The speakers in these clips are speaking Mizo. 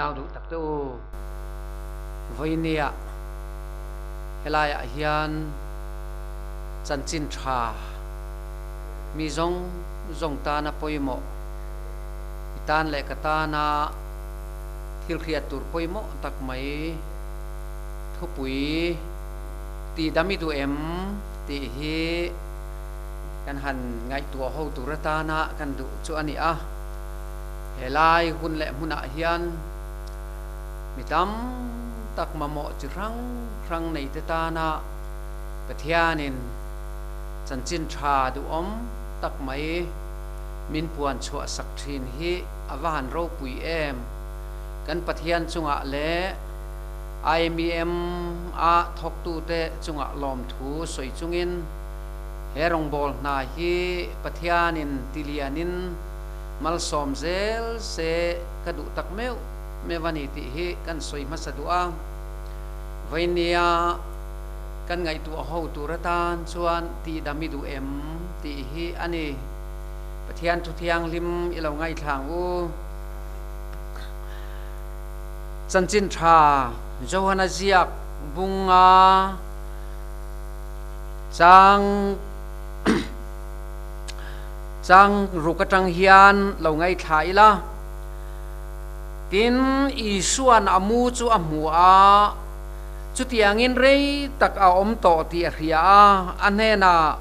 Unau duh tak te u, vawinia helaiah hian chanchin tha mi zawng zawng tana pawimawh, i tan leh ka tana thil hriat tur pawimawh tak mai thupui tih dam i duh em tih hi kan han ngaihtuah ho tur atana kan duh chu a ni a. Helai hun leh hmunah hian mi tam tak mamawh chi hrang hrang neite tana Pathianin chanchin tha duhawm tak mai min puan chhuah sak thin hi a va han ropui em! Kan Pathian chungah leh IMEM a thawktute chungah lawmthu sawi chungin he rawngbâwl hna hi Pathianin tilianin malsawm zel se ka duh tak meuh meuh a ni tih hi kan sawi hmasa duh a. Vawinia kan ngaihtuah ho tur atan chuan tihdam i duh em tih hi a ni. Pathian thu thianghlim i lo ngaithlang u. Chanchin tha Johana ziak bunga chang chang ruk atang hian lo ngaithla ila. Tin, Isua'n a mu chu a hmu a, chutiangin rei tak a awm tawh tih a hria a, a hnenah,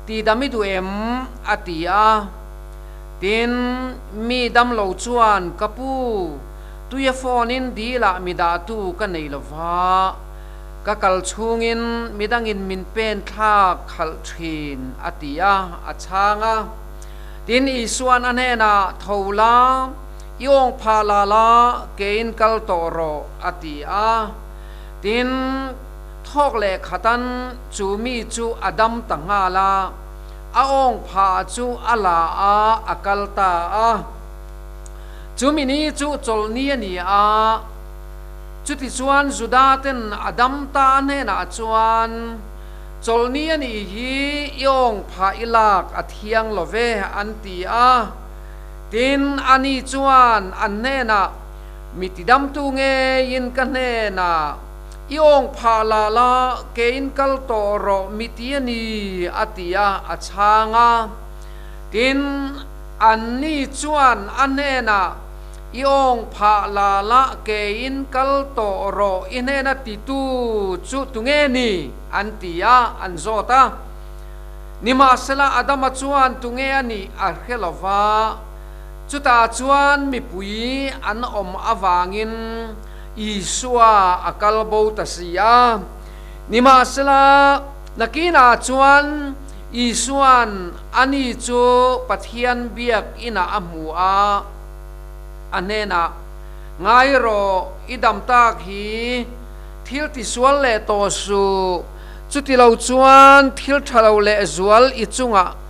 Tidam i duh em? a ti a. Tin, mi damlo chuan, Ka pu, tuia phone-in dilah mi dahtu ka nei lo va, ka kal chhungin midangin min pen thlak khalh thin, a ti a, a chhang a. Tin, Isua'n a hnenah, Tho la, i awng phah la la, keiin kal tawh rawh, a ti a. Tin, thawk leh khatan chu mi chu a dam ta nghal a, a awng phah chu a la a, a kal ta a. Chu mi ni chu chawlhni a ni a, chutichuan Juda ten a dam ta a hnenah chuan, Chawlhni a nih hi i awng phah i lak a thiang lo ve, an ti a. Tin, ani chuan an hnenah, Mi tidamtu ngeiin ka hnenah, I awng phah la la, keiin kal tawh rawh mi ti a ni, a ti a, a chhang a. Tin, anni chuan a hnenah, I awng phah la la, keiin kal tawh rawh, i hnena titu chu tunge ni? an ti a, an zawt a. Nimahsela, Adama chuan tunge a nih a hre lo va. Chutah chuan mipui an awm avangin Isua a kal bo ta si a. Nimahsela, nakinah chuan Isua'n ani chu Pathian biak inah a hmu a, a hnenah, Ngai rawh, i dam tak hi thil tisual leh tawh suh, chuti lo chuan thil tha lo lehzual i chungah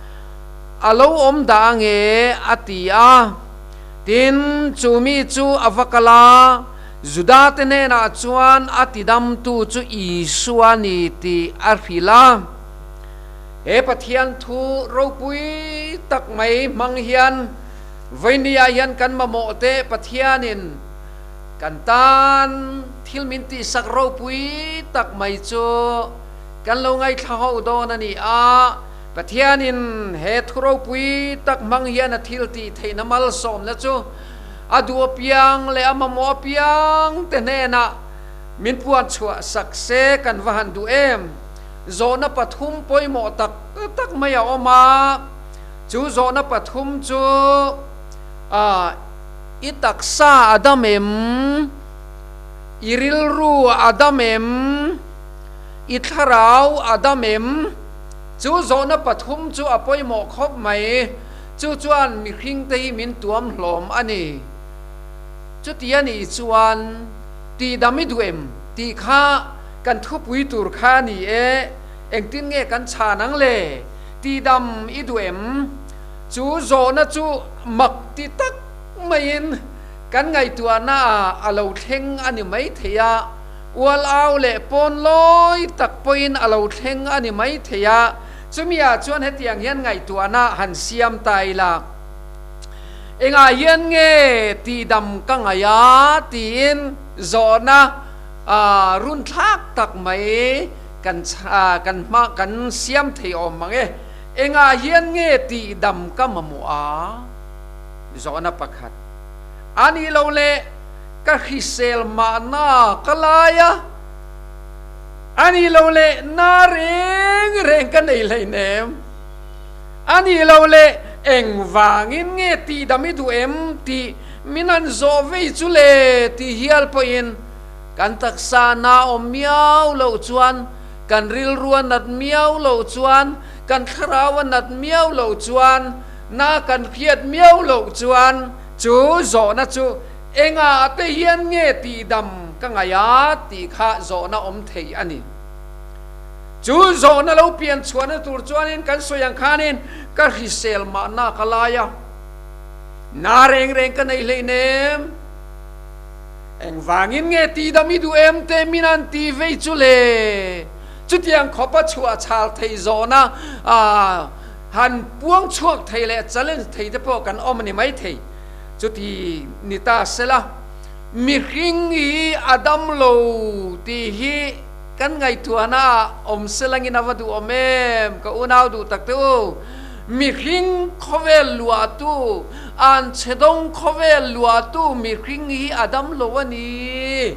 A lo awm dah ange, a ti a. Tin, chu mi chu a va kal a, Judate hnenah chuan a tidamtu chu Isua a ni tih a hrilh a. He Pathian thu ropui tak mai hmang hian vawinia hian kan mamawh te Pathianin kan tan thil min tihsak ropui tak mai chu kan lo ngaithla ho dawn a ni a. Pathianin he thu ropui tak hmang hian a thil tih theihna malsawmna chu a duh apiang leh a mamawh apiang te hnenah min puan chhuah sak se kan va han duh em? Zawhna pathum pawimawh tak tak mai a awm a, chu zawhna pathum chu I taksa a dam em? I rilru a dam em? I thlarau a dam em? Chu zawhna pathum chu a pawimawh khawp mai. Chu chuan mihringte hi min tuam hlawm a ni. Chuti a nih chuan tihdam i duh em tih kha kan thupui tur kha a ni e. Engtin nge kan chhan ang le? Tihdam i duh em? Chu zawhna chu mak ti tak maiin kan ngaihtuahna ah a lo thleng a ni maithei a. Ual au leh pawn lawi tak pawhin a lo thleng a ni maithei a, chumi ah chuan hetiang hian ngaihtuahna han siam ta ila. Engah hian nge tihdam ka ngaih a? tiin zawhna runthlak tak mai kan kan hma kan siam thei awm mang e. Engah hian nge tihdam ka mamawh a? Zawhna pakhat a nih loh leh ka hrisel mahna ka lai a, a nih loh leh na reng reng ka nei hleinem. A nih loh leh engvangin nge tihdam i duh em tih min han zawh vei chu le tih hial pawhin kan taksa na awm miau loh chuan, kan rilru a nat miau loh chuan, kan thlarau a nat miau loh chuan, na kan hriat miau loh chuan chu zawhna chu engah te hian nge tihdam ka ngaih a tih kha zawhna awm thei a ni. Chu zawhna lo pian chhuahna tur chuanin kan sawi ang khanin ka hrisel mahna ka lai a, na reng reng ka nei hleinem. Engvangin nge tihdam i duh em te min an ti vei chu le? Chutiang khawpa chhuah chhal thei zawhna han puang chhuak thei leh challenge thei te pawh kan awm a ni maithei. Chuti ni ta sela, mihring hi a dam lo tih hi, Kan ngaihtuahna ah awm selangin a va duh awm em? Ka unau duh tak te u, mihring khawvel luahtu, an chhe dawng khawvel luahtu mihring hi a dam lo a ni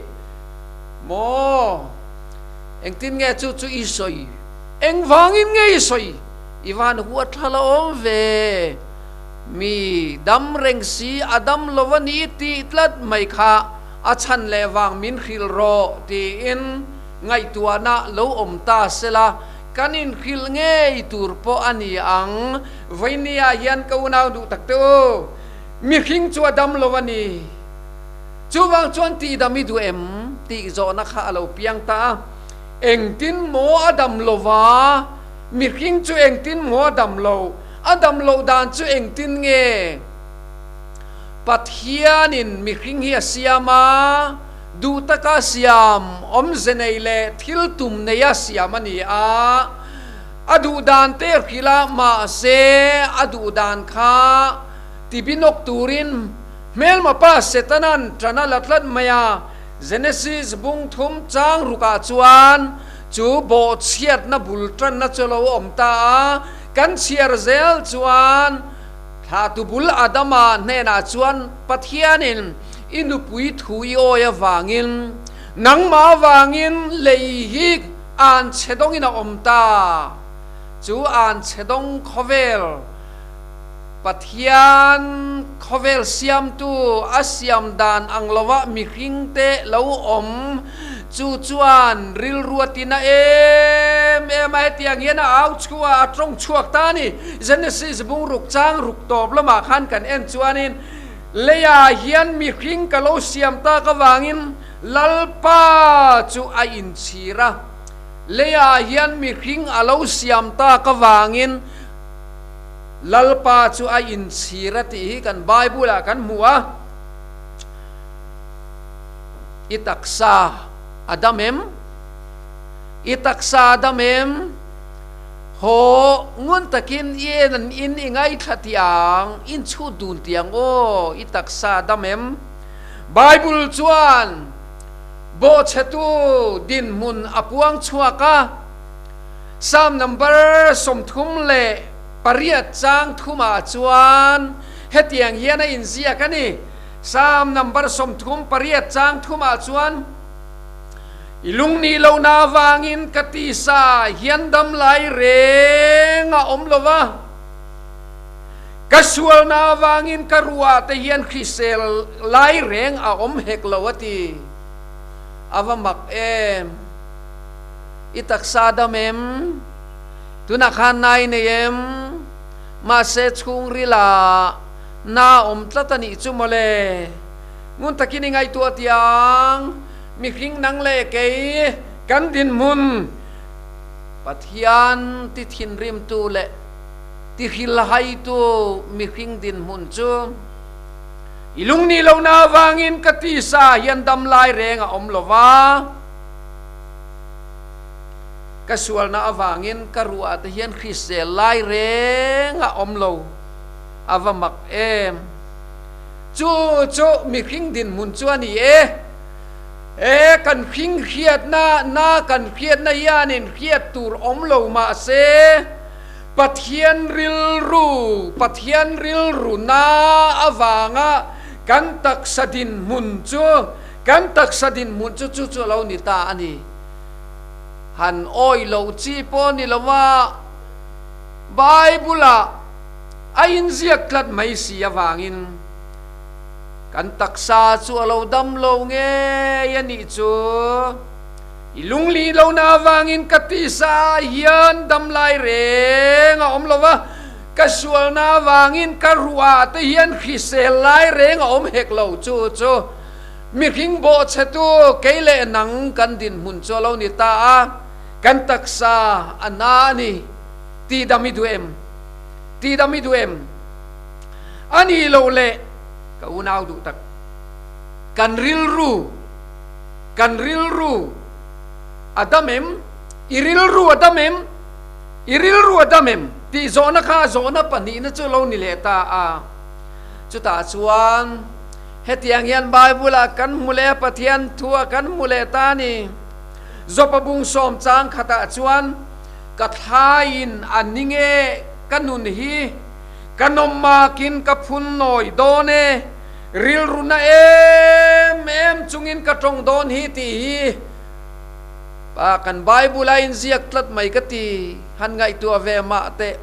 maw? Engtin nge chu chu i sawi? Engvangin nge i sawi? I van huat thla la awm ve. Mi dam reng si a dam lo a ni tih tlat mai kha. A chhan leh vang min hrilh rawh tiin ngaihtuahna lo awm ta sela, kan inhrilh ngei tur pawh a ni ang. Vawinia hian ka unau duh tak te u, mihring chu a dam lo a ni. Chuvang chuan tihdam i duh em tih zawhna kha a lo piang ta a. Engtin maw a dam lo va, mihring chu engtin maw a dam lo, a dam loh dan chu engtin nge? Pathianin mihring hi a siam a, duh taka siam, awmze nei leh thil tum neia siam a ni a. A duh dan te hrilh a, mahse a duh dan kha tibinawk turin hmelma pa Setana'n ṭan a la tlat mai a. Genesis bung thum chang rukah chuan chu bawhchhiatna bul ṭanna chu a lo awm ta a, kan chhiar zel chuan, Thlahtu bul Adama hnenah chuan Pathianin i nupui thu i awi avangin nangmah avangin lei hi an chhe dawngin a awm ta. Chu an chhe dawng khawvel Pathian khawvel siamtu a siam dan ang lovah mihringte lo awm chu chuan rilru a tina em em a, hetiang hian a au chhuah a, a tawng chhuak ta a ni. Genesis bung ruk chang ruk tawp lamah khan kan en chuanin, Leiah hian mihring ka lo siam tak avangin Lalpa chu a inchhir a, Leiah hian mihring a lo siam tak avangin Lalpa chu a inchhir a tih hi kan Bible-ah kan hmu a. I taksa a dam em? I taksa a dam em? Haw ngun takin i en an in i ngaithla tiang, in chhut dun tiang aw, i taksa a dam em? Bible chuan bawhchhetu dinhmun a puang chhuak a, Psalm number 38 chang thumah chuan hetiang hian a inziak a ni. Psalm number 38 chang thumah chuan, I lungnih lohna avangin ka tisa hian dam lai reng a awm lo va, ka sualna avangin ka ruah te hian hrisel lai reng a awm hek lo a ti. A va mak em! I taksa dam em? Tunah khan nai nei em? Mahse chhungrila na awm tlat a nih chu mawle. Ngun takin i ngaihtuah tiang. Mihring nang leh kei kan dinhmun Pathian ti thinrimtu leh ti hrilhaitu mihring dinhmun chu i lungnih lohna avangin ka tisa hian dam lai reng a awm lo va, ka sualna avangin ka ruah te hian hrisel lai reng a awm lo, a va mak em! Chu chu mihring dinhmun chu a ni e. E, kan hring hriatna na kan hriatna hianin hriat tur awm lo mah se, Pathian rilru, Pathian rilru na avanga kan taksa dinhmun chu, kan taksa dinhmun chu chu chu a lo ni ta a ni. Han awih loh chi pawh ni lova Bible-ah a inziak tlat mai si avangin kan taksa chu a lo dam lo ngei a nih chu. I lungli lohna avangin ka tisa ah hian dam lai reng a awm lo va, ka sualna avangin ka ruah te hian hrisel lai reng a awm hek lo. Chu chu mihring bawhchhetu kei leh nang kan dinhmun chu a lo ni ta a, kan taksa a na a ni. Tihdam i duh em? Tihdam i duh em? A nih loh leh ka unau duh tak, kan rilru, kan rilru a dam em? I rilru a dam em? I rilru a dam em? Tih zawhna kha zawhna pahnihna chu lo ni leh ta a. Chutah chuan hetiang hian Bible-ah kan hmu leh a, Pathian thua kan hmu leh ta a ni. Jopa bung sawm chang khatah chuan ka thlaiin a ni nge ka nun hi, ka nawmmakin ka phun nawi dawn e, rilru na em em chungin ka tawng dawn hi tih hi pa kan Bible a inziak tlat mai ka ti, han ngaihtuah ve mah teh.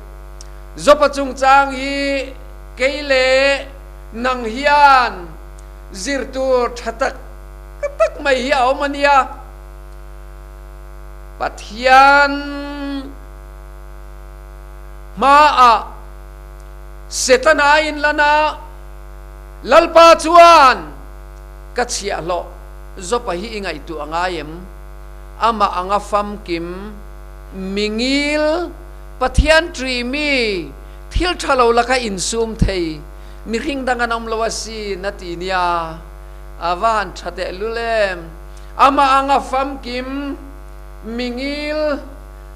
Jopa chungchang hi kei leh nang hian zir tur tha tak tak mai hi a awm a nia. Pathian hmaah Setana a inlan a, Lalpa chuan, Ka chhiahhlawh Jopa hi i ngaihtuah ngai em? Amah anga famkim, mingil, Pathian ṭi mi, thil ṭha lo laka insum thei, mihring dang an awm lo asin, a ti nia. A va han ṭha tehlul em! Amah anga famkim, mingil,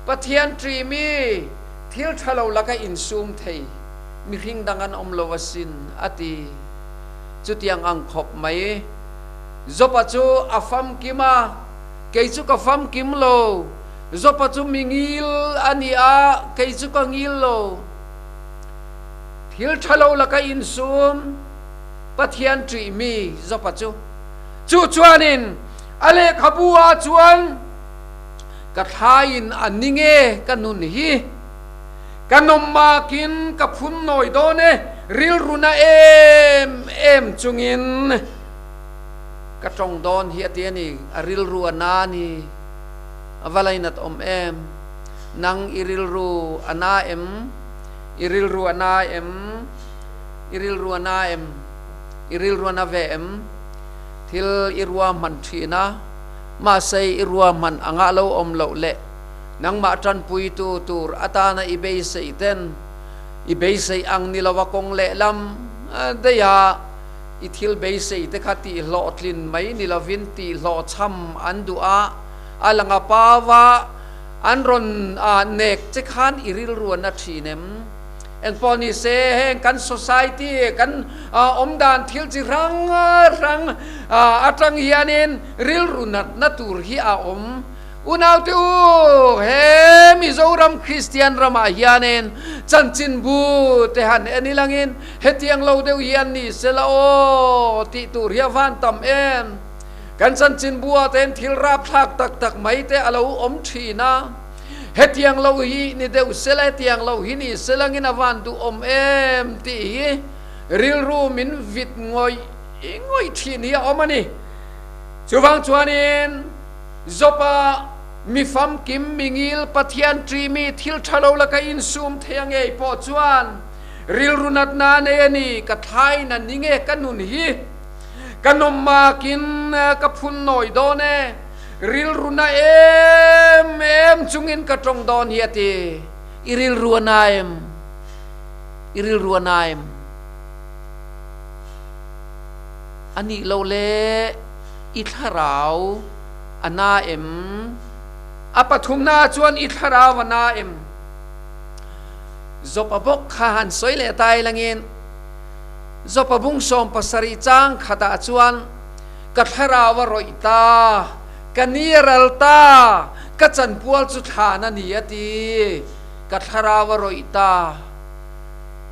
Pathian ṭi mi, thil ṭha lo laka insum thei, mihring dang an awm lo asin, a ti. Chutiang ang khawp mai. Jopa chu a famkim a, kei chu ka famkim lo. Jopa chu mi ngil a ni a, kei chu ka ngil lo. Thil ṭha lo laka insum, Pathian ṭih mi Jopa chu. Chu chuanin a lehkhabu ah chuan, Ka thlaiin a ni nge ka nun hi? Ka nawmmakin ka phun nawi dawn e, rilru na em em chungin ka tawng dawn hi a ti a ni, a rilru a na a ni. A va lainat awm em? Nang i rilru a na em? I rilru a na em? I rilru a na em? I rilru a na ve em? Thil i ruahman thin a, mahse i ruahman anga lo awm loh leh nangmah tanpuitu tur atana i beisei ten i beisei ang ni lova kawng lehlam daiha i thil beisei te kha tihhlawhtlin mai ni lovin tihhlawhchham an duh a, a langa pava an rawn nek che khan i rilru an a thin em? Engpawh ni se heng kan society kan awmdan thil chi hrang hrang atang hianin rilru natna tur hi a awm. Unaute u, he Mizoram Kristian ramah hianin chanchinbu te han en ilangin hetiang lo deuh hian ni sela aw tih tur hi a van tam em. Kan chanchinbu ah te hian thil rapthlak tak tak mai te a lo awm thin a. Hetiang lo hi ni deuh sela, hetiang lo hi ni selangin a van duhawm em tih hi rilru min vit ngawih ngawih thin hi a awm a ni. Chuvang chuanin Jopa mi famkim, mi ngil, Pathian ṭi mi, thil ṭha lo laka insum thei a ngei pawh chuan rilru natna a nei a ni, ka thlain a ni nge ka nun hi ka nawmmakin ka phun nawi dawn e, rilru na em em chungin ka tawng dawn hi a ti. I rilru a na em? I rilru a na em? A nih loh le i thlarau a na em? A pathumna chuan i thlarau a na em? Jopa bawk kha han sawi leh ta ilangin. Jopa bung 70 chang khatah chuan, Ka thlarau a rawih ta, ka ni a ral ta, ka chanpual chu thlan a ni, a ti. Ka thlarau a rawih ta,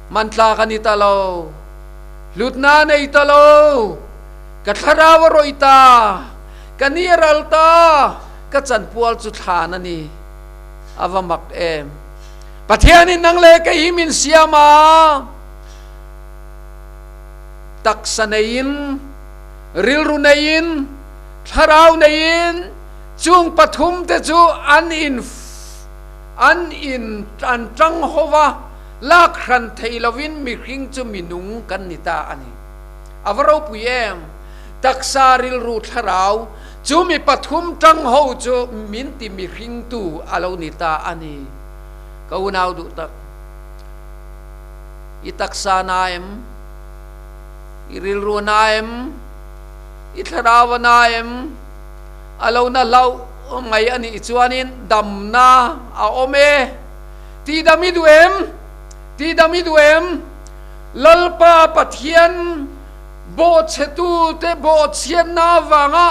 hmantlak a ni ta lo, hlutna a nei ta lo, ka thlarau a rawih ta, ka ni a ral ta, ka chanpual chu thlan a ni. A va mak em! Pathianin nang leh kei hi min siam a, taksa neiin, rilru neiin, thlarau neiin chung pathum te chu an in an in an tang ho va, lak hran thei lovin mihring chu minung kan ni ta a ni. A va ropui em! Taksa, rilru, thlarau chu mi pathum tang ho chu min ti mihringtu a lo ni ta a ni. Ka unau duh tak, i taksa na em? I rilru a na em? I thlarau a na em? A lo na hlauh mai a nih chuanin damna a awm e. Tihdam i duh em? Tihdam i duh em? Lalpa Pathian bawhchhetute bawhchhiatna avanga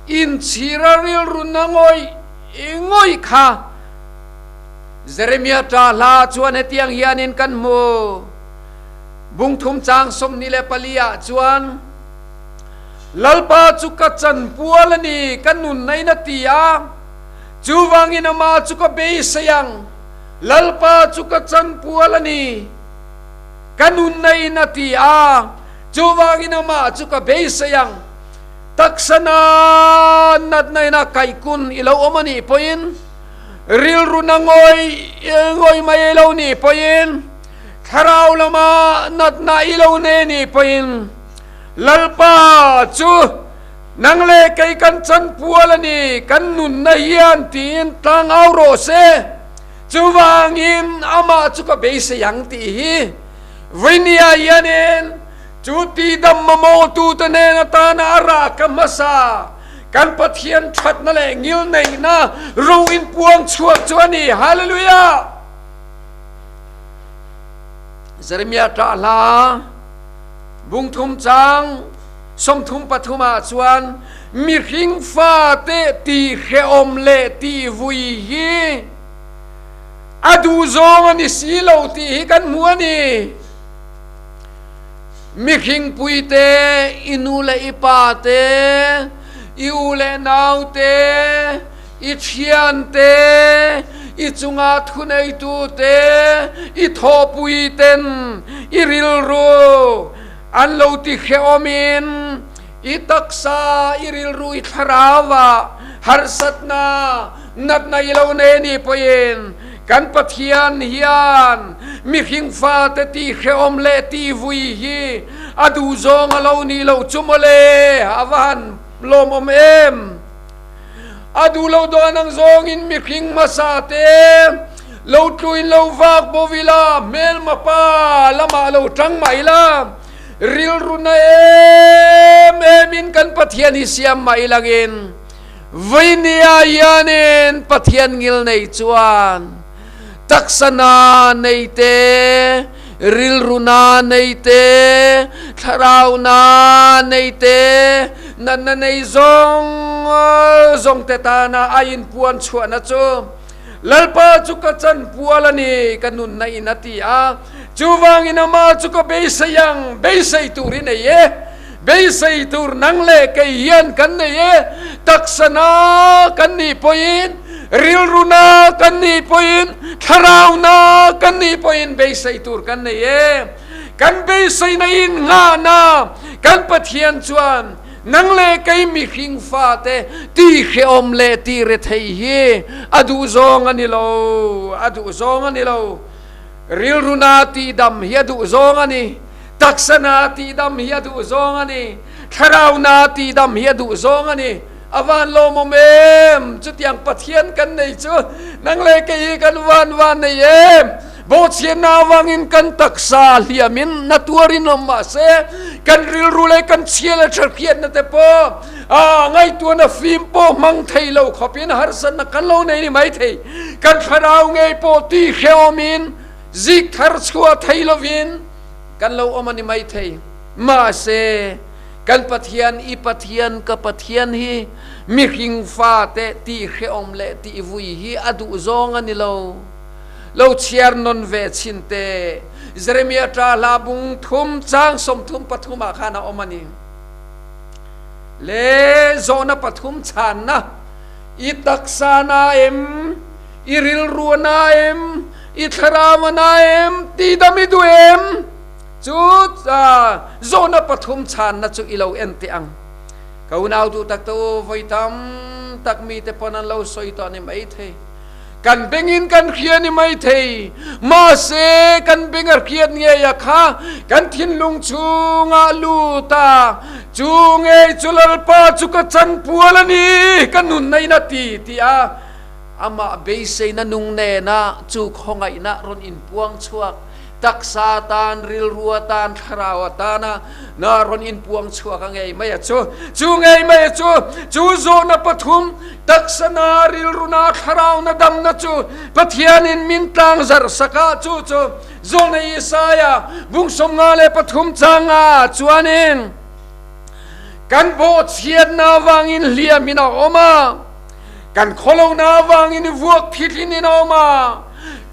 inchhira rilru na ngawih ngawih kha Jeremia ṭah hla chuan hetiang hianin kan hmu. Bungthum chang 24 ah chuan, Lalpa chu ka chanpual a ni, ka nunnain a ti a, chuvangin amah chu ka beisei ang. Lalpa chu ka chanpual a ni, ka nunnain a ti a, chuvangin amah chu ka beisei ang. Taksa na natna ina kaikun i lo awm a nih pawhin, rilru na ngawih ngawih mai lo nih pawhin, Thlarau lama natna i lo nei nih pawhin Lalpa chu nang leh kei kan chanpual a ni, kan nunna hian tiin tlang au rawh se. Chuvangin amah chu ka beisei ang tih hi Vainia hianin chu tihdam mamawhtute nen atana a rah ka hmasa kan Pathian thatna leh ngilneihna ro inpuang chhuak chu a ni. Hallelujah! Jeremiah ṭah hla bungthum chang 33 ah chuan mihring fate ti hrehawm leh ti vui hi a duh zawng a ni si lo tih hi kan hmu a ni. Mihring pui te, i nu leh i pa te, i u leh nau te, I thiante, i chunga thuneitute, i thawhpuiten i rilru an lo ti hrehawmin, i taksa, i rilru, i thlarauah harsatna, natna i lo nei anih pawhin kan Pathian hian mihring fate tih hrehawm leh tih vui hi a duhzawng a lo nih loh chu mawle, a va han lawmawm em! A duh lo dawn ang zawngin mihring hmasa te lo tluin lo vak bo ila, hmelma pa lamah lo tang mah ila, rilru na em emin kan Pathian hi siam mah ilangin Vainia hianin Pathian ngil nei chuan taksa na nei te, rilru na nei te, thlarau na nei te, Natna nei zawng zawngte tana a inpuan chhuahna chu Lalpa chu ka chanpual a ni, ka nunna in a ti a. Chuvangin amah chu ka beisei ang, beisei tur i nei e, beisei tur nang leh kei hian kan nei e, taksa na kan nih pawhin, rilru na kan nih pawhin, thlarau na kan nih pawhin beisei tur kan nei e. Kan beiseina in nghahna kan Pathian chuan nang leh kei mihring fate ti hrehawm leh ti rethei hi a duh zawng a ni lo, a duh zawng a ni lo. Rilruna tihdam hi a duh zawng a ni, taksana tihdam hi a duh zawng a ni, thlarauna tihdam hi a duh zawng a ni. A van lawmawm em! Chutiang Pathian kan nei chu nang leh kei hi kan van van nei em! Bawhchhiatna avangin kan taksa hliamin na tuarin awm mah se, kan rilru leh kan chhia leh tha hriatna te pawh a ngaihtuahna fim pawh hmang thei lo khawpin harsatna kan lo nei ni mai thei. Kan thlarau ngei pawh ti hrehawmin zik thar chhuah thei lovin kan lo awm a ni mai thei. Mahse, kan Pathian, i Pathian, ka Pathian hi mihring fate tih hrehawm leh tih vui hi a duh zawng a ni lo. Lo chhiar nawn ve chhin teh. Jeremia ṭa hla bung thum chang 33 ah khan a awm a ni. Le zawhna pathum chhanna, I taksa na em? I rilru a na em? I thlarau a na em? Tihdam i duh em? Chu zawhna pathum chhanna chu i lo en teh ang. Ka unau duh tak te u, vawi tam tak mite pawn an lo sawi tawh a ni maithei. Kan bengin kan hria ni maithei, mahse kan beng a hriat ngei a kha kan thinlung chhungah lut a, chu ngei chu Lalpa chu ka chanpual a ni, ka nunna in a ti tih a amah beiseina nung nena chu khawngaihna rawn inpuang chhuak Taksa atan, rilru atan, thlarau atana na rawn inpuang chhuak a ngei mai a chu. Chu ngei mai a chu, chu zawhna pathum, taksa na, rilru na, thlarau na damna chu Pathianin min tlang zarh sak a, chu chu zawhna Isaia bung 53 changa chuanin kan bawhchhiatna avangin hliamin a awm a, Kan khawlohna avangin i vuak phihlin in a awm a,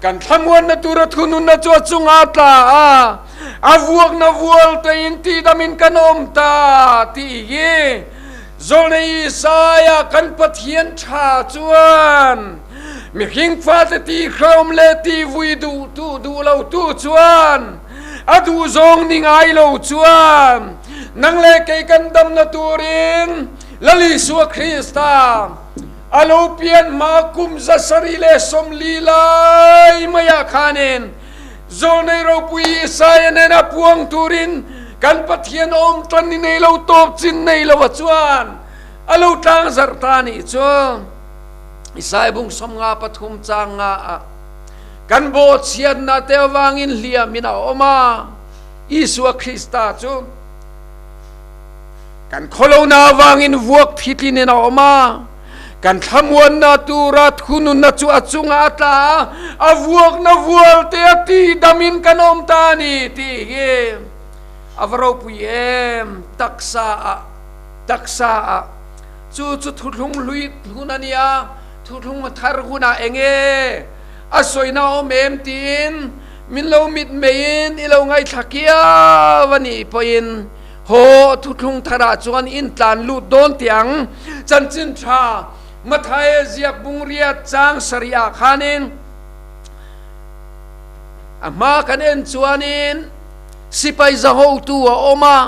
kan thlamuanna tura thununna chu a chungah a tla a, a vuakna vual tein tihdamin kan awm ta tih hi Zawlnei Isaiah kan Pathian tha chuan mihring fate tihhrehawm leh tihvui duhtu duh lotu chuan a duhzawng ni ngai lo chuan nang leh kei kan damna turin Lal Isua Krista a lo pian hma kum 740 lai maiah khanin Zawlnei ropui Isaia nena puang turin kan Pathian awm tan ni nei lo tawp chin nei lo a chuan a lo tlang zarh ta nih chu. Isaia bung 53 chang nga ah kan bawhchhiatna te avangin hliamin a awm a, Isua Krista chu Kan khawlohna avangin vuak thitlin in a awm a, kan thlamuanna tura thununna chu a chungah a tla a, a vuakna vualte a tihdamin kan awm ta a ni tih hi a va ropui em! Taksa ah, taksa ah chu chu thuthlung hlui hun a ni a, thuthlung thar hunah eng nge a sawina a awm em tiin min lo mitmeiin i lo ngaithla kiau a nih pawhin, Haw thuthlung tharah chuan in tlan lut dawn tiang chanchin tha Mathaia ziak bungria chang sarih ah khanin a hma kan en chuanin sipai zahotu a awm a,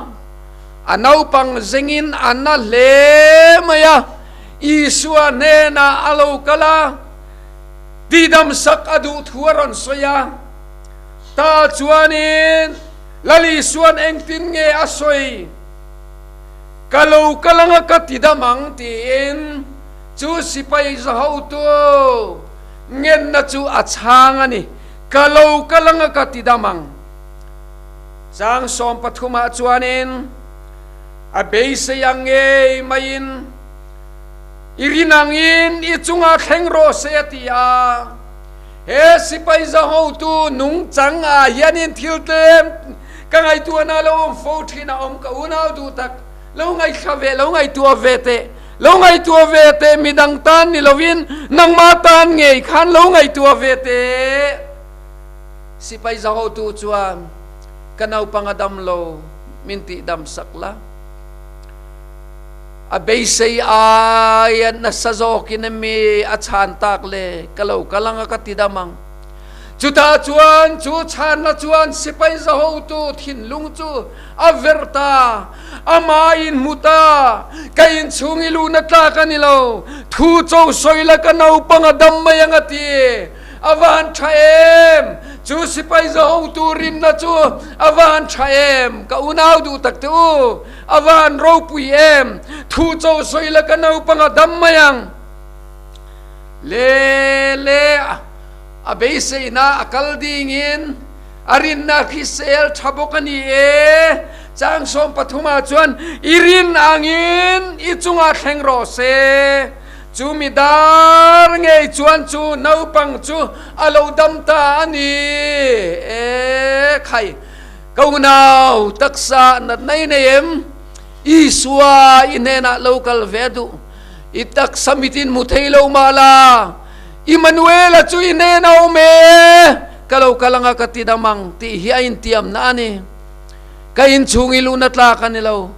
a naupang zengin a na hle mai a, Isua hnenah a lo kal a, tihdam sak a duh thu a rawn sawi a, tah chuanin Lal Isuan engtin nge a sawi? Ka lo kal anga ka ti dam ang tiin chu sipai zahotu ngenna chu a chhang a ni. Ka lo kal anga ka ti dam ang. Chang 13 ah chuanin a beisei ang ngei maiin i rin angin i chungah thleng rawh se a ti a. He sipai zahotu nungchang ah hianin thil tlem ka ngaihtuahna lo awm fo thin a awm ka unau duh tak, lo ngaihthla ve, lo ngaihtuah ve teh, lo ngaihtuah ve teh midang tan ni lovin nangmah tan ngei khan lo ngaihtuah ve teh. Sipai zahotu chuan ka naupang a dam lo min tih dam sak la. A beisei aia nasa zawkin emi a chhan tak le? Ka lo kal ang a ka ti dam ang. Chutah chuan chu chhanna chuan sipai zahotu thinlung chu a verh ta. Amah in hmu ta. Ka inchhung i luhna tlak a ni lo. Thu cho sawi la ka naupang a dam mai ang a ti. A van tha em! Chu sipai zahotu rinna chu a van tha em! Ka unau duh tak te u. A van ropui em! Thu cho sawi la ka naupang a dam mai ang. Le le a beiseina a kal dingin a rinna hrisel tha bawk a ni e. Chang 13 ah chuan i rin angin i chungah thleng rawh se. Chu mi dar ngei chuan chu naupang chu a lo dam ta a ni e. Khai! Ka unau taksa natna i nei em? Isua i hnenah lo kal ve duh. I taksa mitin hmu thei lo mah la, Immanuela chu i hnen a awm e, ka lo kal anga ka ti dam ang tih hi a intiamna a ni. Ka inchhung i luhna tlak a ni lo.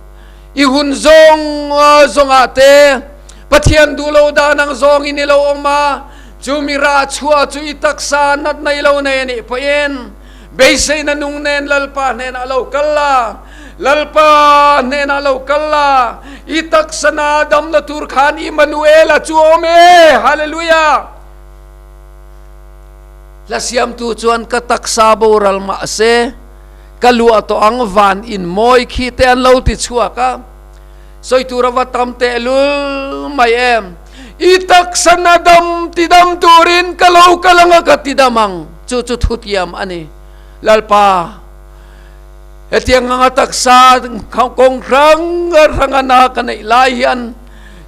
I hun zawng zawngah te Pathian duh lo dan ang zawngin i lo awm a, chumi rah chhuah chu i taksa natna i lo nei a nih pawhin beiseina nung nen Lalpa hnenah lo kal la, Lalpa hnenah lo kal la, i taksa na damna tur khan Immanuela chu a awm e! Hallelujah! Hla siamtu chuan ka taksa boral mahse ka luah tawh ang van in mawi khi te an lo ti chhuak a. Sawi tur a va tam tehlul mai em? I taksa na dam ti dam turin ka lo kal anga ka ti dam ang. Chu chu thutiam a ni. Lalpa, hetiang anga taksa kawng hrang hranga na ka neih lai hian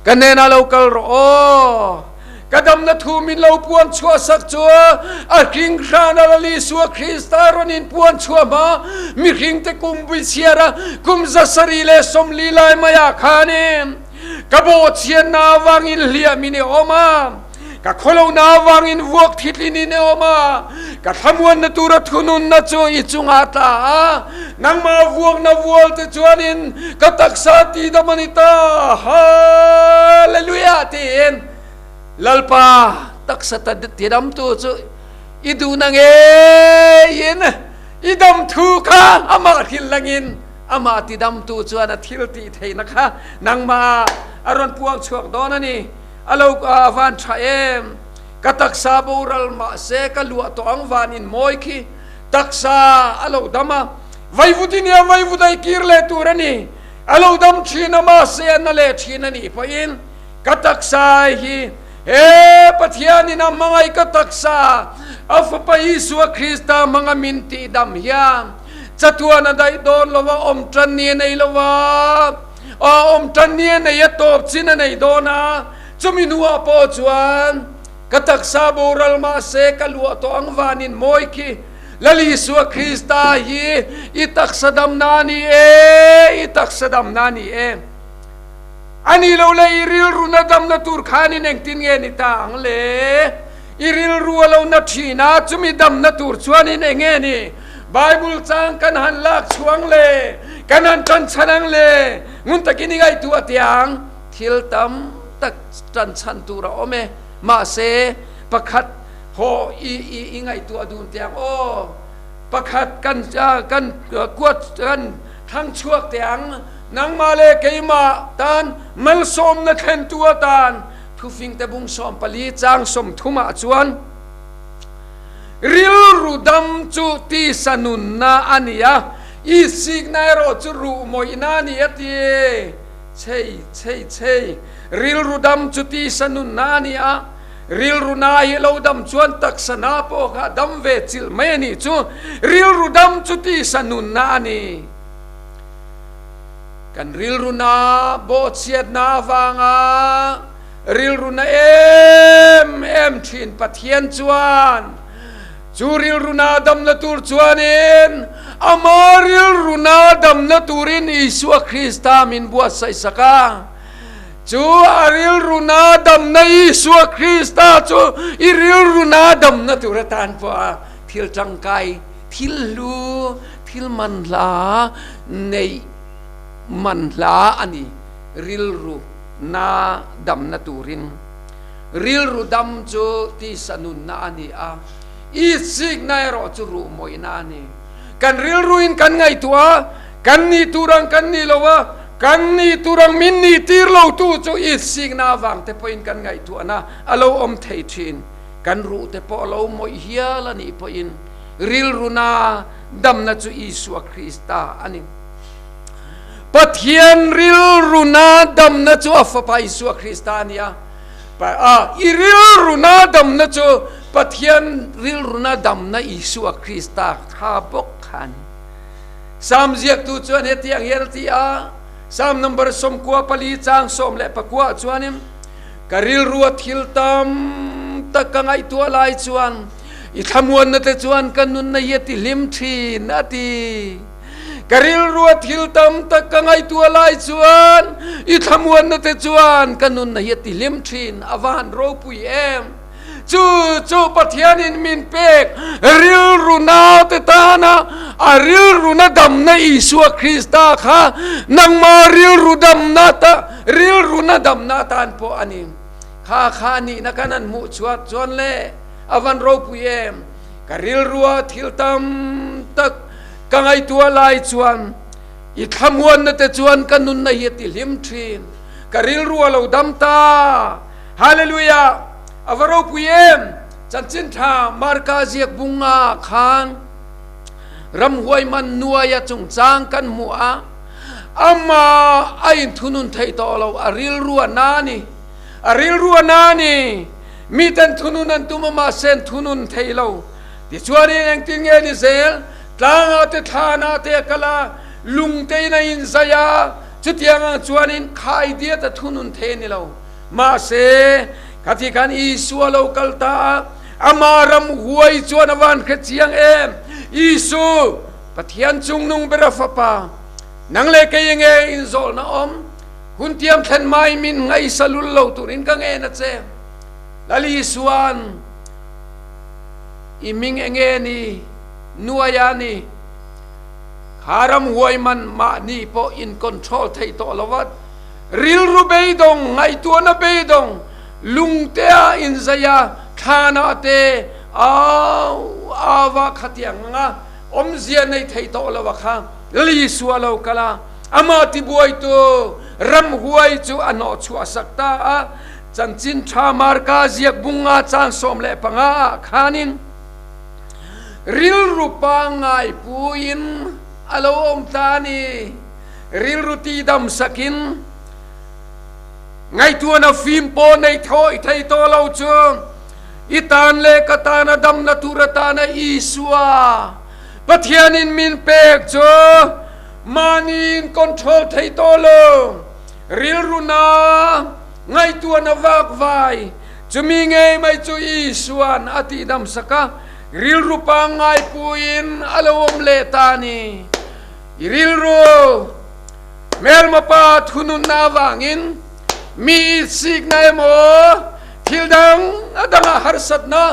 ka hnenah lo kal rawh aw. Ka damna thu min lo puan chhuah sak chu a hring hran a Lal Isua Krista rawn in puan chhuah hma mihring te kum bui chhiar a kum 740 lai mai ah khanin ka bawhchhiatna avangin hliam in i awm a, ka khawlohna avangin vuak thitlin in i awm a, ka thlamuanna tura thununna chu i chungah a tla a, nangmah vuakna vual te chuanin ka taksa tidam a ni ta. Hallelujah tiin Lalpa taksa tidamtu chu i duhna ngeiin i dam thu kha amah hrilh langin amah tidamtu chuan a thil tih theihna kha nangmah a rawn puang chhuak dawn a ni. A lo van tha em? Ka taksa boral mahse ka luah tawh ang van in mawi khi taksa a lo dam a, vaivut i nia vaivut a i kir leh tur a ni. A lo dam thin a mahse a na leh thin a nih pawhin Ka taksa hi he Pathianin a hmangaih ka taksa, a Fapa Isua Krista hmanga min tihdam hian chatuan a daih dawn lo a, awm tan ni a nei lo a, awm tan ni a nei a, tawp chin a nei dawn a, chumi hnuah pawh chuan ka taksa boral mahse ka luah tawh ang vanin mawi khi Lal Isua Krista hi i taksa damna a ni e, i taksa damna a ni e. A nih loh le i rilru na damna tur khanin engtin nge ni ta ang le? I rilru a lo na thin a, chumi damna tur chuanin eng nge ni? Bible chang kan han lak chhuang le, kan han tan chhan ang le, ngun takin i ngaihtuah tiang thil tam tak tan chhan tur a awm e. Mahse, pakhat haw i i ngaihtuah dun tiang aw, pakhat kan kan kuat kan thlang chhuak tiang. Nangmah le keimah tan malsawmna thlentu atan Thufingte bung 14 chang 30 ah chuan rilru dam chu tisa nunna a ni a, isikna erawh chu ruhmawihna a ni a ti. Chei chei chei, rilru dam chu tisa nunna a ni a, rilru na hi lo dam chuan taksa na pawh kha a dam ve chilh mai a nih chu. Rilru dam chu tisa nunna a ni. Kan rilruna bawhchhiatna avanga rilruna em em thin Pathian chuan chu rilruna damna tur chuanin ama rilruna damna turin Isua Krista min buatsaih sak a. Chu a rilruna damna Isua Krista chu i rilruna damna tur atan pawha thil tangkai, thil hlu, Thil manhla neih manhla a ni, rilru na damna turin. Rilru dam chu tisa nunna a ni a, itsikna erawh chu ruhmawihna a ni. Kan rilruin kan ngaihtuah a, kan nih tur ang kan nih lo a, kan nih tur ang min nih tir lotu chu itsikna avang te pawhin kan ngaihtuahna a lo awm thei thin. Kan ruh te pawh a lo mawih hial a nih pawhin rilruna damna chu Isua Krista a ni. Pathian rilruna damna chu a Fapa Isua Krista a ni a. I rilruna damna chu Pathian rilruna damna Isua Krista kha bawk kha a ni. Salm ziaktu chuan hetiang hian a ti a, Salm number 94 chang 19 chuanin, Ka rilrua thil tam tak ka ngaihtuah lai chuan i thlamuanna te chuan ka nunna hi a ti hlim thin, a ti. Ka rilrua thil tam tak ka ngaihtuah lai chuan i thlamuanna te chuan ka nunna hi a ti hlim thin, a va han ropui em! Chu chu Pathianin min pek rilru naute tana a rilruna damna Isua Krista kha nangma rilru damna ta rilruna damna atan pawh a ni. Kha kha a nihna kan han hmuh chhuat chuan le a van ropui em! Ka rilrua thil tam tak Ka ngaihtuah lai chuan i thlamuanna te chuan ka nunna hi a ti hlim thin. Ka rilru a lo dam ta. Hallelujah! A va ropui em! Chanchin tha Marka ziak bunga khan ramhuai man nuaia chungchang kan hmu a, amah a inthunun thei tawh lo, a rilru a na ni. A rilru a na ni. Miten thunun an tum a, mahse an thunun thei lo. Tichuanin engtin nge ni zel? Tlangah te thlanah te a kal a, lung tein a inzai a, chutiang ang chuanin khaidiat a thunun thei a ni lo. Mahse, khati khan Isua lo kal ta a, ama ram huai chuan a van hre chiang em? Isu, Pathian chungnung ber a Fapa, nang leh kei enge inzawlna awm? Hun tiam thlen mai min ngaisa lul lo turin ka ngen a che. Lal Isua'n I ming enge ni? Nuaia ni. Kha ram huai man mahni pawh in control thei tawh lo a, rilru beidawng, ngaihtuahna beidawng, lungtea inzai a, thlanah te au ava khatiang anga awmzia nei thei tawh lo a kha Lisua lo kal a, amah tibuaitu ramhuai chu a hnawhchhuah sak ta a. Chanchin Tha Marka ziak bunga chang 15 ah khanin rilru pangngai puiin a lo awm ta a ni. Rilru tidam sakin ngaihtuahna fim pawh nei thawi thei tawh lo chu i tan leh ka tana damna tur atana Isua Pathianin min pek chu mahni in control thei tawh lo. Rilru na ngaihtuahna vak vai, chumi ngei mai chu Isua'n a tihdam sak a, rilru pangngai puiin a lo awm leh ta a ni. I rilru hmelma pa thununna avangin mi itsikna emaw thil dang a dangah harsatna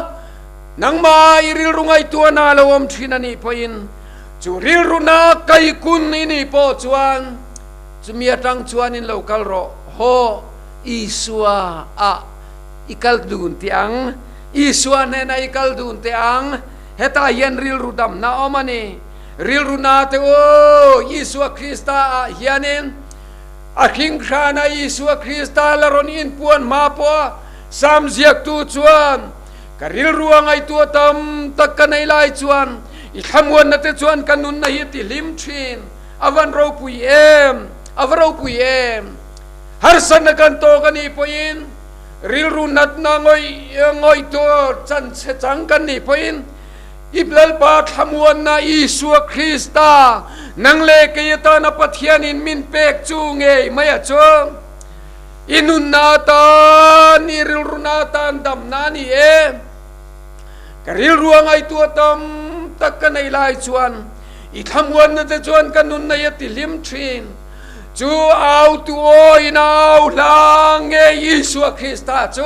nangmah i rilru ngaihtuahna a lo awm thin a nih pawhin chu rilru na kaikun i nih pawh chuan Chumi atang chuanin lo kal rawh, haw Isua ah i kal dun teh ang, Isua hnenah i kal dun teh ang, hetah hian rilru damna awm a ni. Rilru na te u, Isua Krista ah hianin a hringhrana Isua Krista la rawn inpuan hma pawha Sam ziaktu chuan, Ka rilru a ngaihtuah tam tak ka nei lai chuan i thlamuanna te chuan ka nunna hi a ti hlim thin. A van ropui em! A va ropui em! Harsatna kan tawk a nih pawhin, rilru natna ngawih ngawih tur chan che chang kan nih pawhin, i Lalpa thlamuanna Isua Krista nang leh kei atana Pathianin min pek chu ngei mai a chu. I nunna atan, i rilruna atan damna a ni e. Ka rilru a ngaihtuah tam tak ka nei lai chuan, I thlamuanna te chuan ka nunna hi a ti hlim thin. Chu au tu awiin a au hla nge Isua Krista chu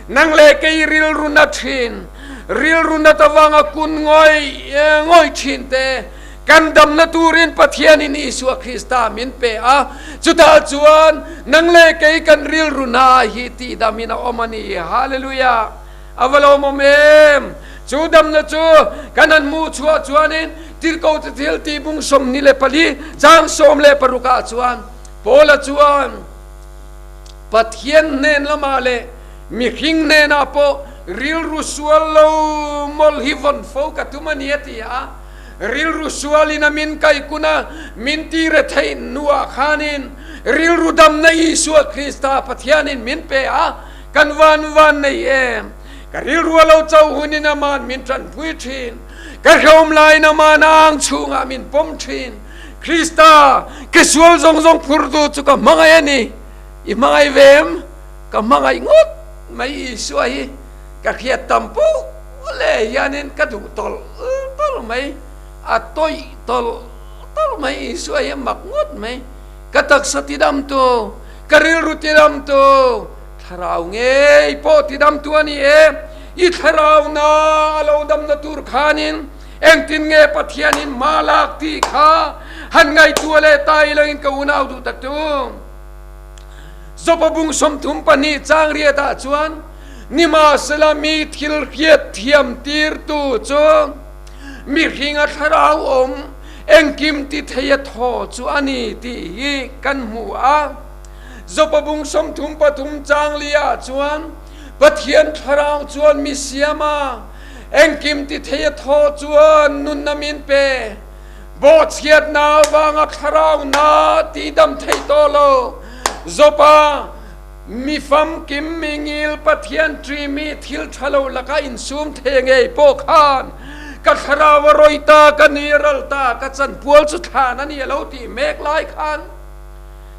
nang leh kei rilru na thin, rilru nat avanga kun ngawih ngawih thin te kan damna turin Pathianin Isua Krista min pe a, chutah chuan nang leh kei kan rilru na hi tihdamin a awm a ni. Hallelujah! A va lawmawm em! Chu damna chu kan han hmuh chhuah chuanin Tirhkohte thil tih bung 24 chang 16 ah chuan Paula chuan Pathian hnen lamah leh mihring hnenah pawh rilru sual lo mawlh hi vawn fo ka tum a ni a ti a. Rilru sualin a min kaikun a, min ti retheih hnuah khanin rilru damna Isua Krista Pathianin min pe a, Kan van van nei em? Ka rilru a lo cho hunin aman min tanpui thin. Ka hrehawm laiin aman a ang chhungah min pawm thin. Krista, ka sual zawng zawng phurtu chu ka hmangaih a ni. I hmangaih ve em? Ka hmangaih ngawt mai Isua hi ka hriat tam poh leh hianin ka duh tawlh tawlh mai. A tawih tawlh. talh mai, Isua hi a mak ngawt mai. Ka taksa tidamtu, ka rilru tidamtu, thlarau ngei pawh tidamtu a ni e. I thlarau na a lo damna tur khanin engtin nge Pathianin hma lak tih kha han ngaihtuah leh ta ilangin ka unau duh tak tu. Jopa bung 32 chang riatah chuan nimahsela mi thil hriat thiam tirtu chu mihringa thlarau awm engkim ti thei a thaw chu a ni tih hi kan hmu a. Jopa bung 33 chang liah chuan Pathian thlarau chuan mi siam a, engkim ti thei a thaw chuan nunna min pe. Bawhchhiatna avanga thlarau na tihdam theih tawh lo. Jopa mi famkim mi ngil Pathian ṭimi thil ṭha lo lakah insum thei ngei pawh khan ka thlarau a rawi ta, ka ni a ral ta, ka chanpual chu thlan a ni a lo tih mek lai khan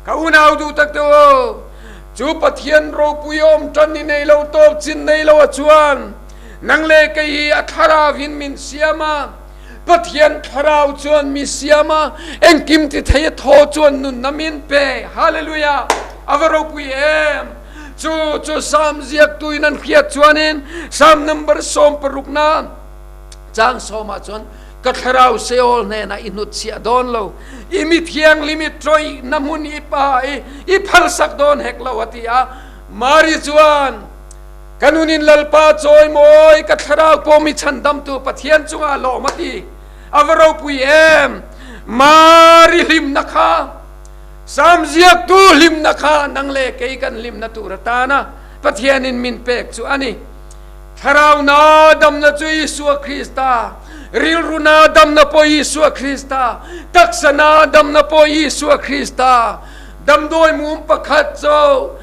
ka unau duh tak te u, chu Pathian ropui awm ṭan i nei lo tawp chin nei lo a chuan nang leh kei hi a thlarau in min siam a. Pathian thlarau chuan mi siam a, engkim ti thei a thaw chuan nunna min pe. Hallelujah! A va ropui em! Chu chu Salm ziaktu in an hriat chuanin Salm number 60 na chang sawmah chuan ka thlarau Seol hnenah i hnutchhiah dawn lo, i mi thianghlim i tawih na hmun i pa i i phalsak dawn hek lo a ti a. Mari chuan Ka nunin Lalpa chawimawi, ka thlarau pawh mi chhandamtu Pathian chungah lawm a ti. A va ropui em! Mari hlimna kha, Salm ziaktu hlimna kha nang leh kei kan hlimna tur atana Pathianin min pek chu a ni. Thlarau na damna chu Isua Krista, rilru na damna pawh Isua Krista, taksa na damna pawh Isua Krista. Damdawi mum pakhat cu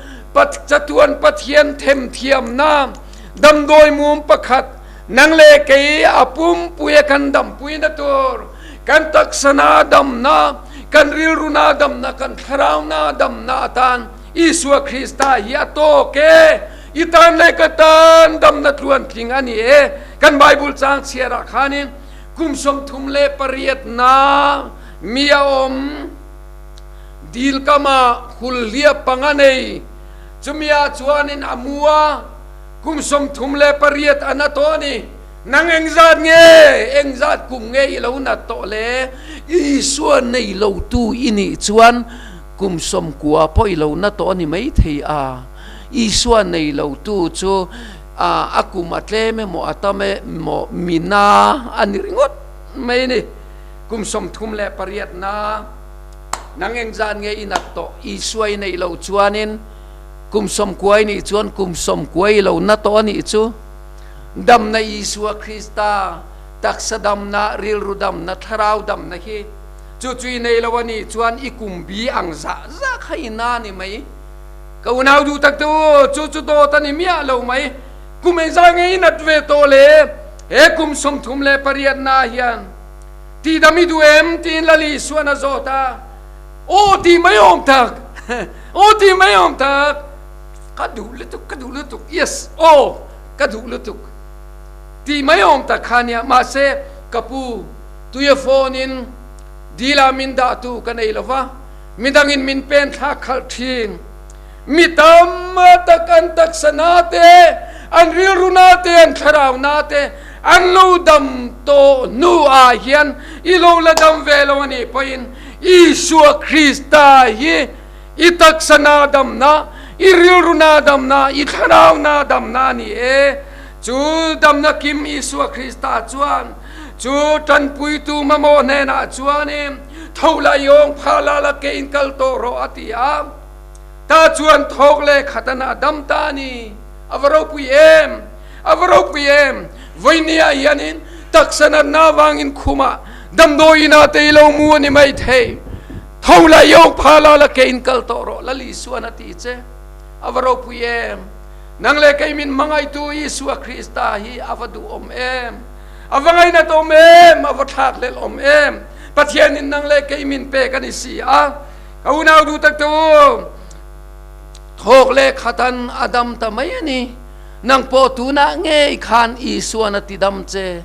Chatuan Pathian themthiamnak damdawi mum pakhat nang le kei a pumpui a kan dampui na tur kan taksa na damna kan rilru na damna kan thlarau na damna atan Isua Krista hi a tawk e i tan le ka tan damna tluan tling ani e kan Bible chang chhiar ah khanin kum 38 na mi a om Dil kama hul hliap panga nei. Chumi ah chuanin a mu a, kum 38 a na tawh a ni. Nang engzat nge, engzat kum nge i lo nat tawh le? Isua nei lotu i nih chuan kum 90 pawh i lo na tawh a ni maithei a. Isua nei lotu chu a kum a tlem emaw a tam emaw mi na a ni ringawt mai a ni. Kum 38 na nang engzan nge i nat tawh? Isua i neih loh chuanin kum 90 i nih chuan kum 90 i lo na tawh a nih chu. Damna Isua Krista, taksa damna, rilru damna, thlarau damna hi chu chu i nei lo a nih chuan i kum bi ang zah zah kha i na a ni mai. Ka unau duh tak te u, chu chu dawt a ni miah lo mai. Kum engzah nge i nat ve tawh le? He kum 38 na hian Tihdam i duh em? tiin Lal Isuan a zawt a. Aw ti mai awm tak! Aw ti mai awm tak! Ka duh lutuk, ka duh lutuk, yes, aw, ka duh lutuk ti mai awm tak kha nia. Mahse, ka pu, tuia phone in dila min dahtu ka nei lo va, midangin min pen thlak khalh thin. Mi tam tak an taksa na te, an rilru na te, an thlarau na te an lo dam tawh hnu ah hian i lo la dam ve lo a nih pawhin Isua Krista hi i taksa na damna, i rilru na damna, i thlarau na damna a ni e. Chu damna kim Isua Krista chuan chu tanpuitu mamawh hnenah chuanin tho la i awng phah la la ke in kal tawh rawh a ti a. Ta chuan thawk leh khat an a dam ta a ni. A va ropui em! A va ropui em! Vawinia hianin taksa natna avangin khumah damdawi inah te i lo mu a ni mai thei. Tho la i awk pha la la ke in kal tawh rawh Lal Isuan a ti che. A va ropui em! Nang leh kei min hmangaihtu Isua Krista hi a va duhawm em! A va ngainat awm em! A va thlakhlelh awm em! Pathianin nang leh kei min pek a ni si a. Ka unau duh tak te u, thawk leh khatan a dam ta mai a ni. Nang pawh tunah ngei khan Isuan a ti dam che.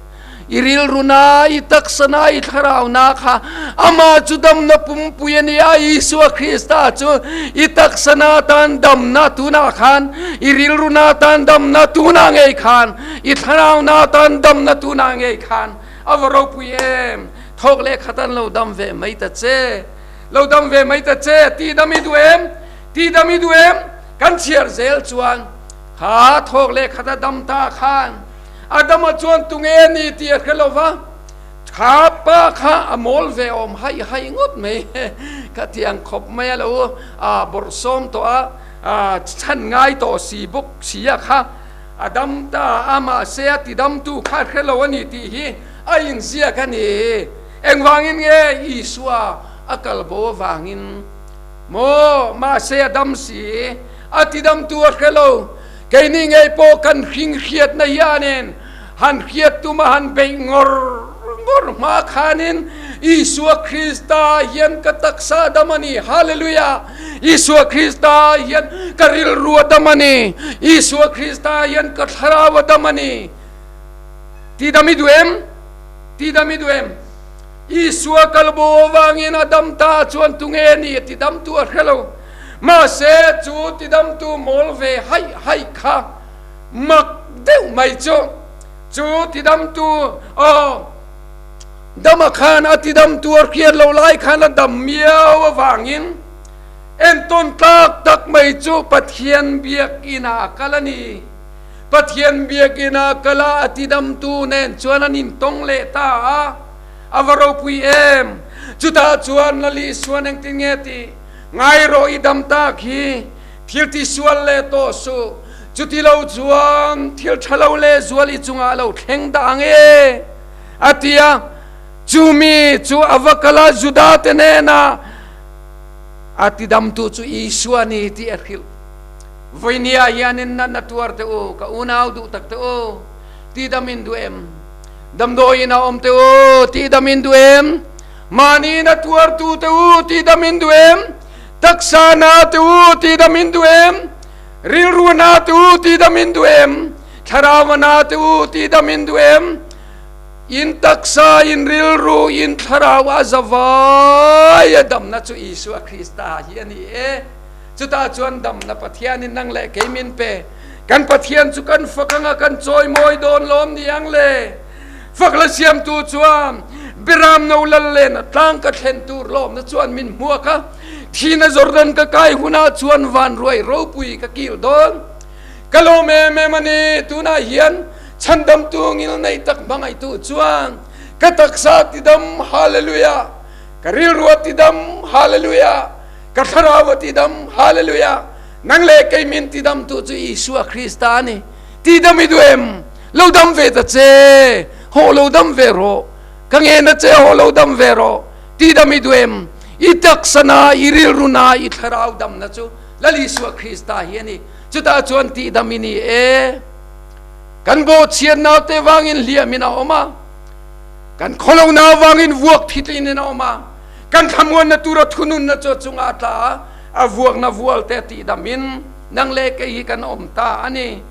I rilru na, i taksa na, i thlarau na kha Amah chu damna pumpui a ni a, Isua Krista chu i taksa na tan damna tunah khan, i rilru na tan damna tunah ngei khan, i thlarau na tan damna tunah ngei khan a va ropui em! Thawk leh khat an lo dam ve mai ta che, lo dam ve mai ta che, tih dam i duh em? Tih dam i duh em? Kan chhiar zel chuan kha thawk leh khat a dam ta khan Adama chuan tunge a ni tih a hre lo va, kha pa kha a mawl ve awm haih haih ngawt mai. Ka ti ang khawp mai a lo bawrhsawm tawh a, chhan ngai tawh si bawk si a kha a dam ta a, mahse a tidamtu kha a hre lo a ni tih hi a inziak a ni. Engvangin nge Isua a kal bo avangin maw? Mahse a dam si, a tidamtu a hre lo. Keini ngei pawh kan hring hriatna hianin han hriat tuma han beih ngawr ngawr hma khanin Isua Krista hian ka taksa a dam a ni. Hallelujah! Isua Krista hian ka rilru a dam a ni. Isua Krista hian ka thlarau a dam a ni. Ti dam i duh em? Ti dam i duh em? Isua kalbo avangin a dam ta chuan tunge ni a ti damtu a hre lo. Mahse, chu tidamtu mawl ve haih haih kha mak deuh mai chu, chu tidamtu aw dama khan a tidamtu a hriat loh lai khan a dam miau avangin entawn tlak tak mai chu Pathian biakina a kal a ni. Pathian biakina a kal a, a tidamtu nen chuan an intawng leh ta a, a va ropui em! Chutah chuan Lali Isuan engtin nge tih? Ngai rawh i dam tak hi thil ti sual leh tawh suh, chuti lo chuan thil tha lo leh zual i chungah a lo thleng dah ang e, a ti a. Chu mi chu a va kal a, Juda te hnenah a tidamtu chu Isua a ni tih a hrilh. Vawinia hianin natna tuar teh u, ka unau duh tak teh u, tidam in duh em? Damdawiin a awm teh u, tidam in duh em? Mahni na tuartu te u ti dam in duh em? Taksa na te u ti dam in duh em? Rilru na te u ti dam in duh em? Thlarau na te u ti dam in duh em? In taksa, in rilru, in thlarau a zavai a damna chu Isua Krista hi a ni e. Chutah chuan damna Pathianin nang leh kei min pe. Kan Pathian chu kan fak anga kan chawimawi dawn lawm ni ang le. Fak la siamtu chuan Biram no lal len a tlang ka thlen tur lawmna chuan min hmuak a, thina Jordan ka kai hunah chuan van ruai ropui ka kil dawn. Ka lawm em em a ni, tunah hian chhandamtu ngilnei tak hmangaihtu chuan ka taksa a tidam, Hallelujah! Ka rilru a tidam, Hallelujah! Ka thlarau a tidam, Hallelujah! Nang leh kei min tidamtu chu Isua Krista a ni. Tidam i duh em? Lo dam ve ta che, haw lo dam ve rawh. Ka ngen a che, haw lo dam ve rawh. Ti dam i duh em? I taksa na, i rilru na, i thlarau damna chu Lal Isua Krista hi a ni. Chutah chuan tih dam i ni e. Kan bawhchhiat naute vangin hliamin a awm a, kan khawlohna vangin vuak thitlin in a awm a, kan thlamuanna tura thununna chu a chungah a tla a, a vuakna vualte tih damin nang leh kei hi kan awm ta a ni.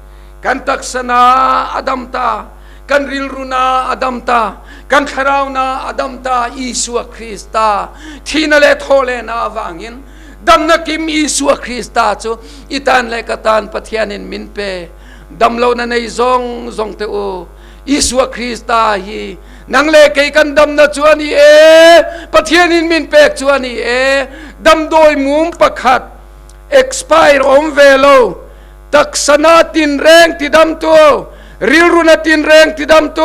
Kan taksa na a dam ta, kan rilru na a dam ta, kan thlarau na a dam ta, Isua Krista thihna leh thawhlehna avangin damna kim Isua Krista chu i tan leh ka tan Pathianin min pe. Damlohna nei zawng zawng te u, Isua Krista hi nang leh kei kan damna chu a ni e, Pathianin min pek chu a ni e. Damdawi mum pakhat expire awm ve lo. Taksa na tinreng tidamtu, rilru na tinreng tidamtu,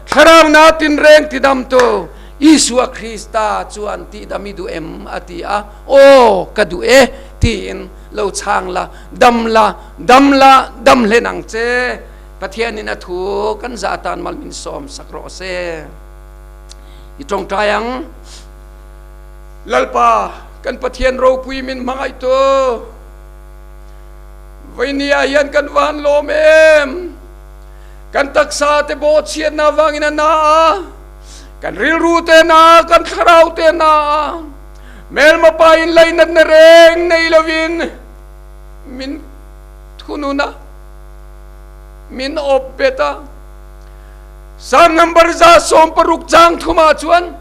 thlarau na tinreng tidamtu, Isua Krista chuan tihdam i duh em? a ti a. Aw, ka duh e, tiin lo chhang la, dam la, dam la, dam hlen ang che. Pathianin a thu kan zah atan mal min sawm sak rawh se. I tawngtai ang. Lalpa, kan Pathian ropui min hmangaihtu. Vainia hian kan van lawm em? Kan taksa te bawhchhiatna avangin a na a, kan rilru te na, kan thlarau te na a, hmelma pa in lainatna reng nei lovin min thunun a, min awp bet a. Salm number 160 chang thumah chuan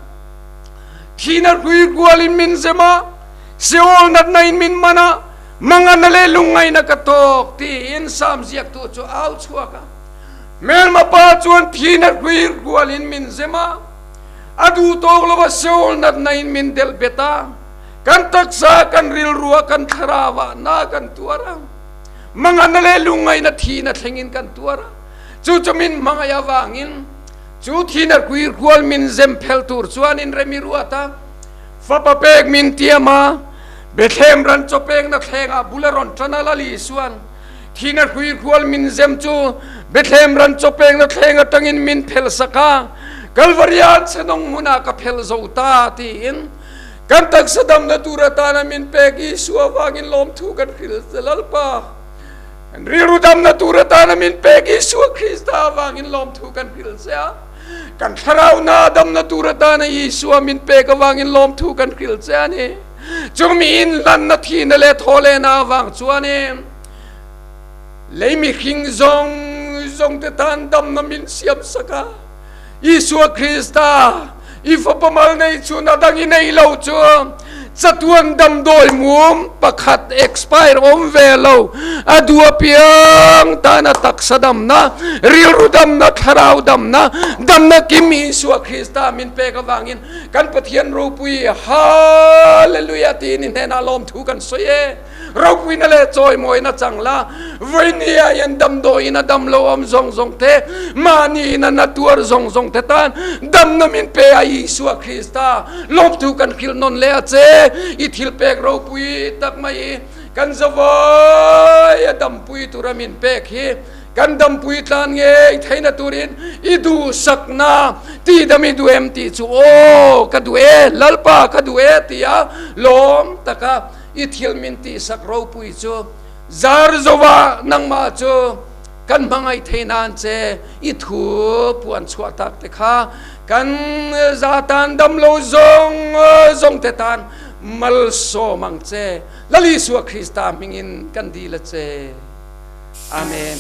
thihna hlui rualin min zem a, Seol natna in min man a, mangana leh lungngaihna ka tawk tiin Salm ziaktu chu a au chhuak a. Hmelma pa chuan thihna hlui rualin min zem a, a duh tawk lova Seol natna in min delh bet a, kan taksa, kan rilrua, kan thlarauah na kan tuar a, mangana leh lungngaihna thihna thlengin kan tuar a. Chu chu min hmangaih avangin chu thihna hlui rual min zem phel tur chuanin rem i ruat a, fapa pek min tiam a, Bethlehem ran chaw pekna thlengah bul a rawn tan a, Lal Isua'n thihna hlui rual min zem chu Bethlehem ran chaw pekna thleng atangin min phel sak a, Kalvaria an chhenawng hmunah ka phel zo ta tiin kan taksa damna tur atana min pek Isua avangin lawmthu kan hrilh che Lalpa. Kan rilru damna tur atana min pek Isua Krista avangin lawmthu kan hrilh che a. Kan thlarauna damna tur atana Isua min pek avangin lawmthu kan hrilh che a ni. Chung mi inhlanna thihna leh thawhlehna avang chuanin lei mihring zawng zawngte tan damna min siamsak a. Isua Krista, i fapa mal nei chun a dang i nei lo chu chatuan damdawi mum pakhat expire awm ve lo, a duh apiang tana taksa damna, rilru damna, thlarau damna, damna kim Isua Krista min pek avangin kan Pathian ropui Hallelujah tiin i hnenah lawmthu kan sawi e. Ropuina leh chawimawina chang la, vawinia hian damdawiin a dam lo awm zawng zawng te, mahniin a na tuar zawng zawng te tan damna min pe a Isua Krista lawmthu kan hrilh nawn leh a che. I thil pek ropui tak mai i kan zavai a dampui tura min pek hi kan dampui tlan ngei theihna turin i duhsakna tihdam i duh em tih chu aw ka duh e Lalpa ka duh e tia lawm taka I thil min tihsak ropui chu zar zova nangmah chu kan hmangaih thei nan che i thu puan chhuah tak te kha kan za tan dam lo zawng zawng te tan malsawm ang che Lal Isua Krista hmingin kan dil a che. Amen.